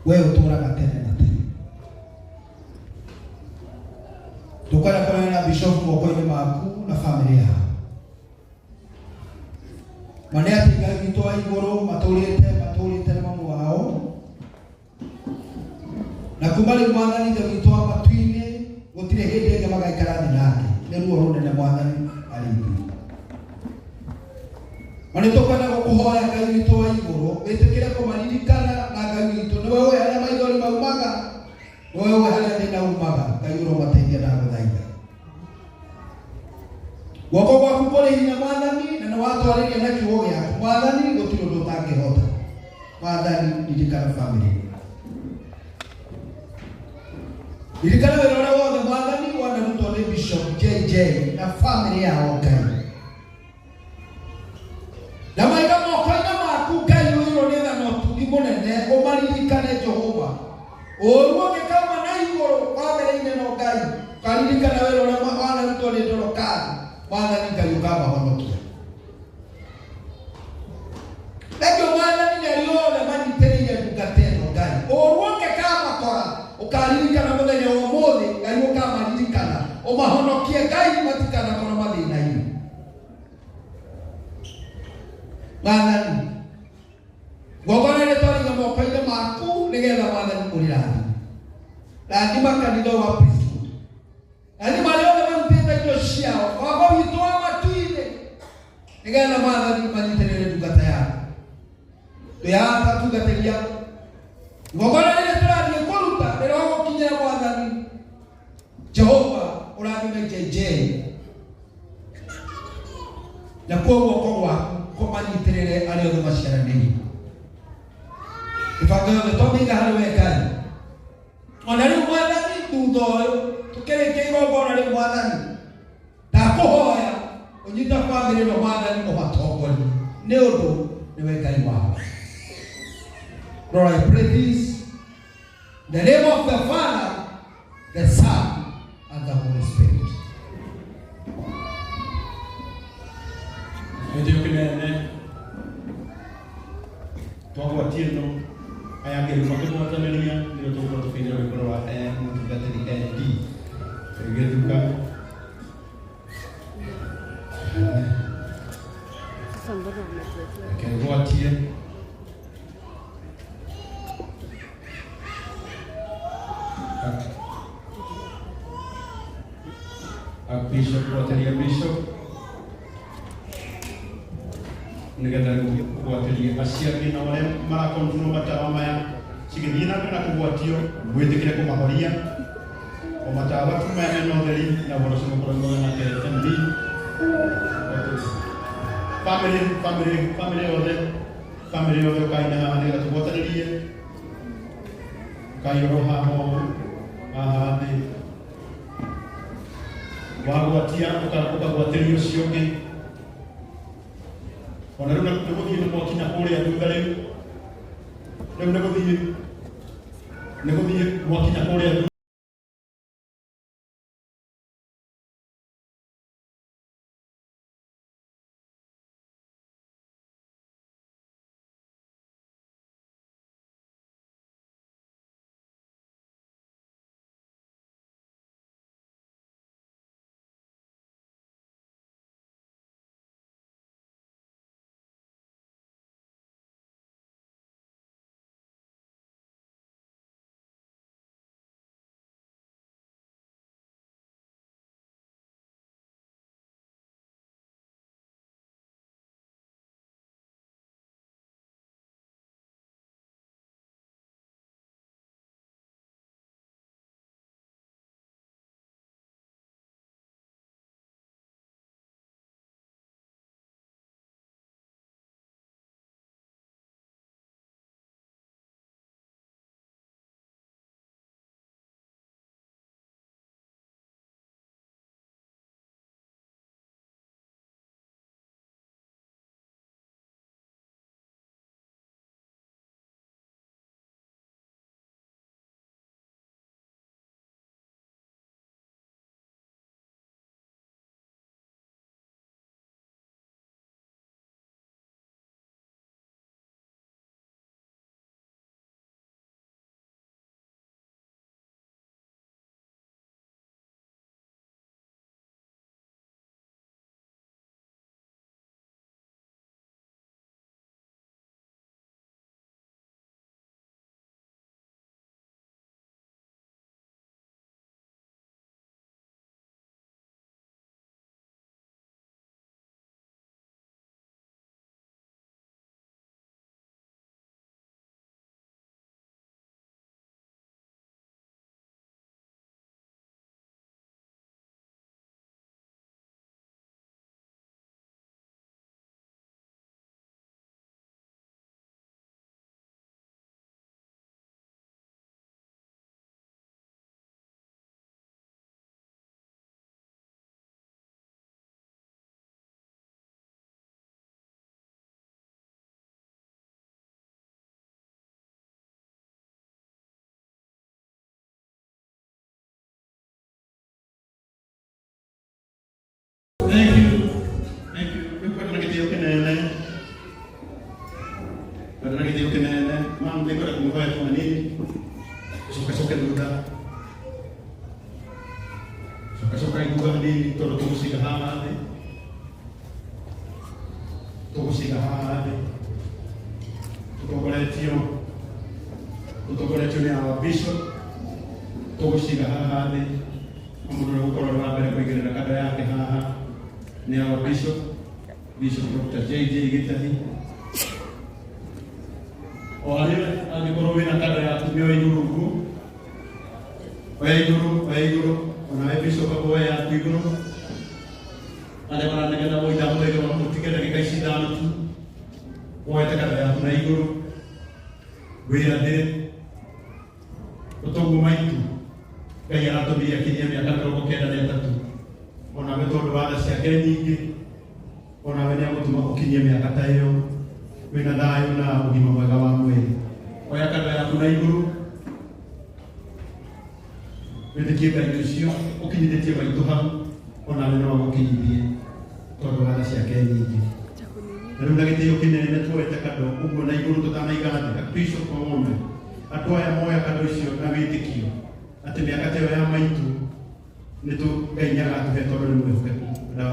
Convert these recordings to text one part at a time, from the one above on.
We ũtũraga tene na tene. Tũkwenda kũneana bishop moko-inĩ maku na bamĩrĩ yao. Ma nĩ atĩ Ngai witũ wa igũrũ matũrĩte matũrĩte na mamu wao na kuma rĩu Mwathani Ithe witũ wa matu-inĩ gũtirĩ hĩndĩ ĩngĩ magaikara thĩ nake. Nĩ ruo rũnene Mwathani arĩ ithuĩ. Na nĩ tũkwenda gũkũhoya Ngai witũ wa igũrũ wĩtĩkĩre kũmaririkana na Ngai witũ nĩwe ũĩ harĩa maithori maumaga, nĩwe ũĩ harĩa thĩna umaga. Ngai ũromateithia, ndagũthaitha. Guoko gwaku kũrĩ hinya Mwathani, na nĩ watwarĩria na kiugo gĩaku Mwathani, gũtirĩ ũndũ ũtangĩhota. Mwathani, ririkana bamĩrĩ, ririkana wĩra ũrĩa wothe Mwathani wanarutwo nĩ Bishop JJ na bamĩrĩ yao Ngai. Na maiga moko-inĩ maku Ngai ũiyũrwo nĩ tha na ũtugi mũnene, ũmaririkane Jehova. Ũũru ũngĩkauma na igũrũ bamĩrĩ-inĩ ĩno Ngai, ũkaririkana wĩra ũrĩa wanarutwo nĩ Dorokasi, Mwathani Ngai ũkamahonokia. Thengiũ Mwathani na arĩa othe manyitĩrĩire ndungata ĩno Ngai. Ũũru ũngĩkamakora, ũkaririkana mũthenya wa ũmũthĩ, Ngai ũkamaririkana, ũmahonokie Ngai matikanakorwo mathĩna-inĩ. Mwathani, ngongona rĩ twariga moko-inĩ maku nĩgetha Mwathani ũrĩrathime. Rathima kanitha wa priesthood. Rathima arĩa othe marutĩte indo ciao, Baba witũ wa matu-inĩ, nĩgetha Mwathani manyitĩrĩre ndungata yaku. Twĩhaha tungatĩria igongona rĩrĩ tũrathiĩ kũruta rĩrogũkinyĩra Mwathani Jehova, ũrathime JJ nakuo guoko gwaku kũmanyitĩrĩre arĩa othe maciaranĩirio. Mĩbango yothe twamĩiga harĩ we Ngai. Ona rĩu Mwathani, thutha ũyũ tũkĩrĩkia igongona rĩu Mwathani, ndakũhoya ũnyite bamĩrĩ ĩno Mwathani, ũmatongorie nĩ ũndũ nĩwe Ngai wao. Lord, I pray this in the name of the Father, the Son, and the Holy Spirit. Gĩtĩo kĩnene twagwatie ĩno aya angĩ rĩu makĩgwatanĩria nĩrĩo tũgũkorwo tũkĩina rwĩmbo rwa mũtungatĩri ND gĩthuka. Sasa mbona wametuwekea? Reke ngwatie. Bishop gwatĩria bishop nĩgetha rĩu ũgwatĩrie acio angĩ na arĩa marakontrol matawa maya cigĩthiĩ na mbere na kũgwatio mwĩtĩkĩre kũmahoria o matawa tu maya mena ũtheri na ũhoro ũcio mũkorwo mwega nake MD family family family yothe family yothe ũkai na haha nĩgetha tũgwatanĩrie ũkai oro haha ũũ haha thĩ wagwatia ũkagwatĩria ũcio ũngĩ ona rĩu nĩ gũthiĩ nĩ mwakinya kũrĩa thutha rĩu rĩu nĩ gũthiĩ mwakinya kũrĩa thutha. Thank you. Thank you. Nĩkwenda na gĩtĩo kĩnene. Kwenda na gĩtĩo kĩnene. Mam, nĩngwenda kũmũhoya tu hanini. Coka coke thutha. Coka coka thutha hanini tondũ tũgũciga haha thĩ. Tũgũciga haha thĩ. Tũtongoretio tũtongoretio nĩ our bishop. Tũgũciga haha thĩ. Na mũndũ ũrĩa ũgũkorwo arĩ wa mbere kũigĩrĩra kando yake haha nĩ our bishop, Bishop Dr. JJ Gitahi. O harĩa angĩkorwo wĩna kando yaku mĩoe igũrũ ũguo, oya igũrũ, oya igũrũ, onawe bishop oya yaku igũrũ. Arĩa maranegena woi ndamũrĩire mũtige ndagĩka ici ithano tu, woete kando yaku na igũrũ, wĩrathĩre ũtoguo maitu Ngai aratũmire akinyie mĩaka 93 onawe tondũ wa tha ciake nyingĩ onawe nĩ agũtũma ũkinyie mĩaka ta ĩyo wĩna thayũ na ũgima mwega wa mwĩrĩ. Oya kando yaku na igũrũ wĩtĩkie Ngai ũcio ũkinyithĩtie maitũ hau onawe no agũkinyithie tondũ wa tha ciake nyingĩ. Na rĩu na gĩtĩo kĩnene tuoete kando ũguo na igũrũ tũtanaiga thĩ Bishop wa ng'ombe andũ aya moya kando icio na wĩtĩkio atĩ mĩaka ta ĩyo ya maitũ nĩ tũ Ngai nĩ agatũhe tondũ nĩ mwĩhokeku na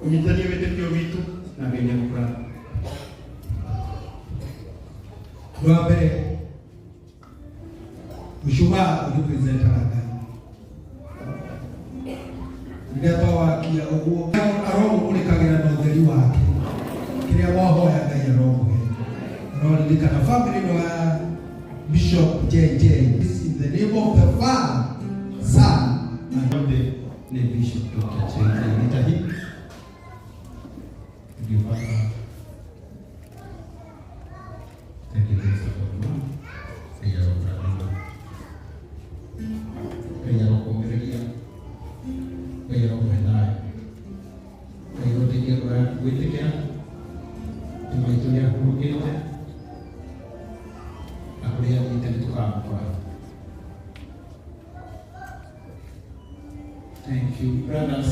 ũnyitithanie wĩtĩkio witũ na Ngai nĩ agũkũrathima. Ũndũ wa mbere mũcumaa ũrepresentaga Ngai rĩrĩa twawakia ũguo aromũmũrĩkagĩra na ũtheri wake kĩrĩa wahoya Ngai aromũhe aroririkana family ĩno ya Bishop JJ. In the name of the Father, Son and Othe nĩ Bishop Dr. JJ Gitahi. Ndio baba. Thank you, Mr. Godman. Ngai arokũrathima. Ngai arokũũmĩrĩria. Ngai arokũhe thayũ. Ngai aroteithia ngoro yaku gwĩtĩkĩra atĩ maitũ nĩ ahurũkĩte na kũrĩa athiĩte nĩ tũkamũkora. Thank you, brothers.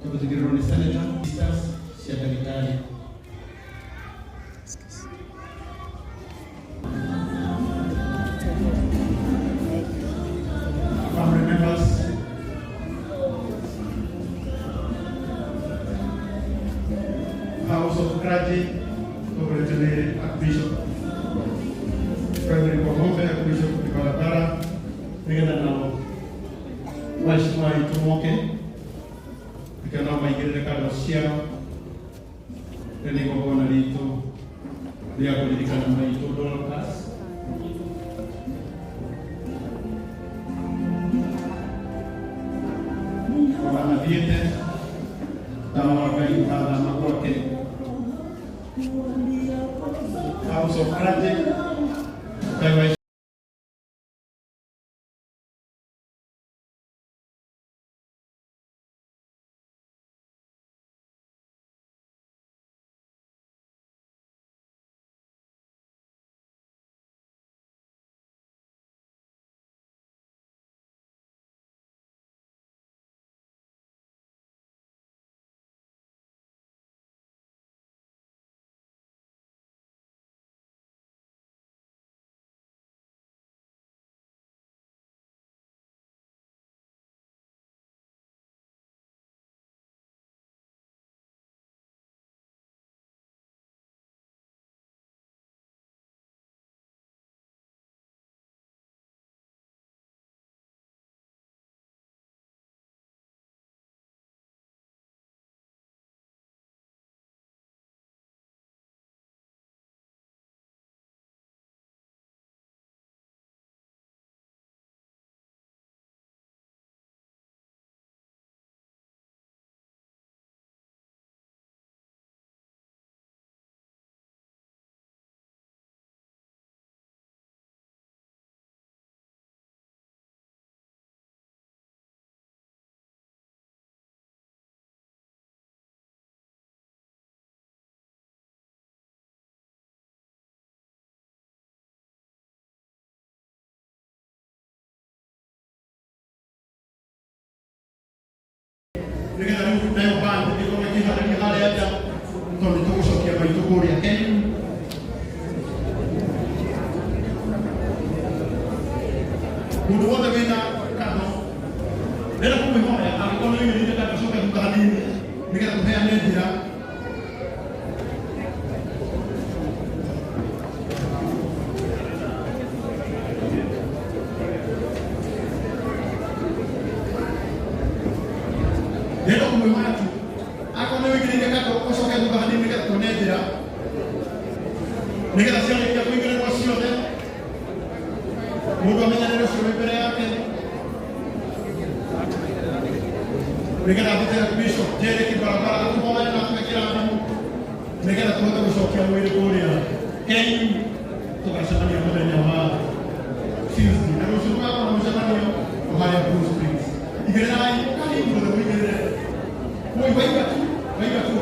Tũgũtigĩrĩrwo nĩ senator, sisters cia ndagĩtarĩ. Family members, House of Clergy, tũgoretio nĩ Archbishop Frederick Wang'ombe, Archbishop Kibarabara, nĩgetha nao waheshimiwa aitũ moke nĩkĩo nao maigĩrĩre kando ciao rĩ nĩ igongona ritũ rĩa kũririkana maitũ Dorcas. Ona mathiĩte tama wa Ngai ũkathama gwake. House of Clergy, ũkaiwa Nĩgetha rĩu nayo band ĩkorwo ĩkĩharĩria harĩa nja, tondũ nĩ tũgũcokia maitũ kũrĩa KU. Mũndũ wothe wĩna kando ndĩrenda kũmwĩhoya, angĩkorwo nĩ wĩigĩrĩire kando, coke thutha hanini nĩgetha tũheane njĩra. Ndĩrenda kũmwĩhoya tu, akorwo nĩ wĩigĩrĩire kando, ũcoke thutha hanini nĩgetha tuone njĩra, nĩgetha ciarĩkia kũigĩrĩrwo ciothe, mũndũ amenyanĩre ũcio wĩ mbere yake, nĩgetha mbĩte Bishop Derek barabara atũhoere na atũhe kĩrathimo, nĩgetha tũhote gũcokia mwĩrĩ kũrĩa KU. Tũgacemania mũthenya wa Tuesday, na rũciũ tũgakorwo na mũcemanio o harĩa Blue Springs. Igĩrĩrai, ũkahingũrĩre, mũigĩrĩre. Waiga tu, waiga tu.